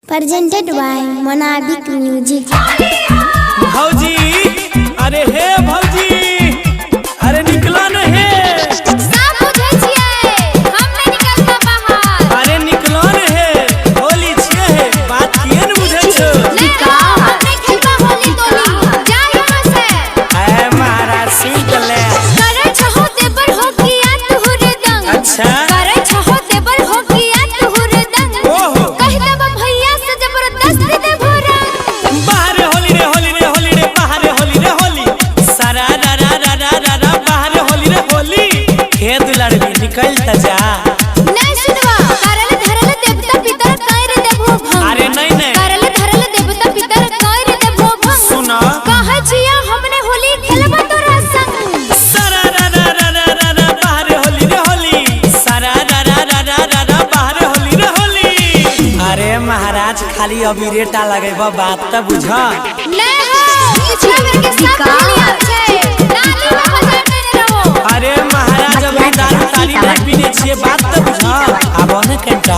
Presented by Monabik Music. भौजी, अरे हे भौजी, अरे निकला न हे। सब बुझै छियै, हम नहि निकलबै बाहर। अरे निकलो न हे, होली छियै हे, बात किए न बुझै छौ? नहि हो, हम नहि खेलबै होली तोली, जा यहाँ से। ऐ महाराज, सुन त ले। करै छहो देवर हो किया तुहरे दंग। अच्छा। करै छहो देवर हो किया तुहरे दंग। ओहो। कहि देब भैया से जबरदस्ती देबो रंग। बाहर होली रे, होली रे, होली रे, बाहर होली रे होली, सारा रा रा रा रा रा रा, बाहर होली रे होली। हे दुलारबी, निकल त जा। नहि सुनबा, करल धरल देवता पितर कर देबो भंग। अरे नहीं, नहीं। करल धरल देवता पितर कर देबो भंग। सुना। कहै छियै हम नहि होली खेलबो तोरा संग। सारा रा रा रा रा रा रा, बाहर होली रे होली, सारा रा रा रा रा रा रा, बाहर होली रे होली। अरे महाराज, खाली अबीरेटा लगेब, बात त बुझ। नहि हो, पिछला बेर के सब खेलिया छै, नाली में बजा देने रहो। अरे महाराज, अभी दारू तारी नहीं पीने छियै, बात त बुझ, आब ने कनिटा।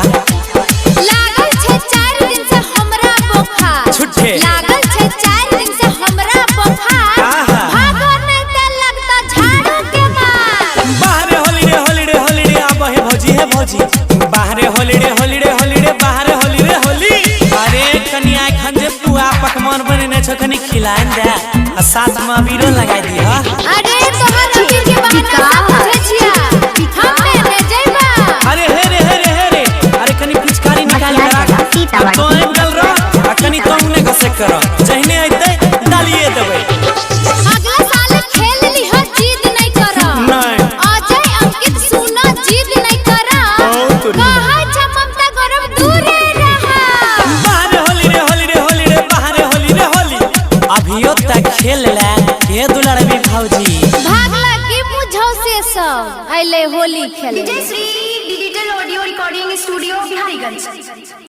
लागल छै 4 दिन से हमरा बोखार। झूठे। लागल छै 4 दिन से हमरा बोखार। आहा। भागो नहि त लगता झाड़ू के मार। बाहरे होली रे, होली रे, होली रे, आब हे भौजी, हे भौजी, बाहरे होली रे, होली रे, होली रे, बाहरे होली रे होली। अरे कनिया, एखन जे पुआ पकवान बनेने छौ, कनि खिलाइन दे आ साथ में अबीरो लगाई दीह। अरे तोहर अबीर के बहाना सब बुझै छिया, हम नहि जइबा। अरे हे रे, हे रे, हे रे, अरे कनि पिचकारी निकाल के राख। तो आबि गेल रह आ कनि तोहू ने घसक कर, जहिने अयतै डालिए देबै। अगला साल खेल लिह, जिद नहि कर। नहि। अजय अंकित सुन, जिद नहि कर। बहुत। कहै छ ममता गौरव दूरे रह। बाहरे होली रे, होली रे, होली रे, बाहरे होली रे होली, अभियो तक खेल ले हे दुलारबी भौजी। भागला की बुझौ से सब अइले होली खेले। Vijay Shri digital audio recording studio, Biharigunj.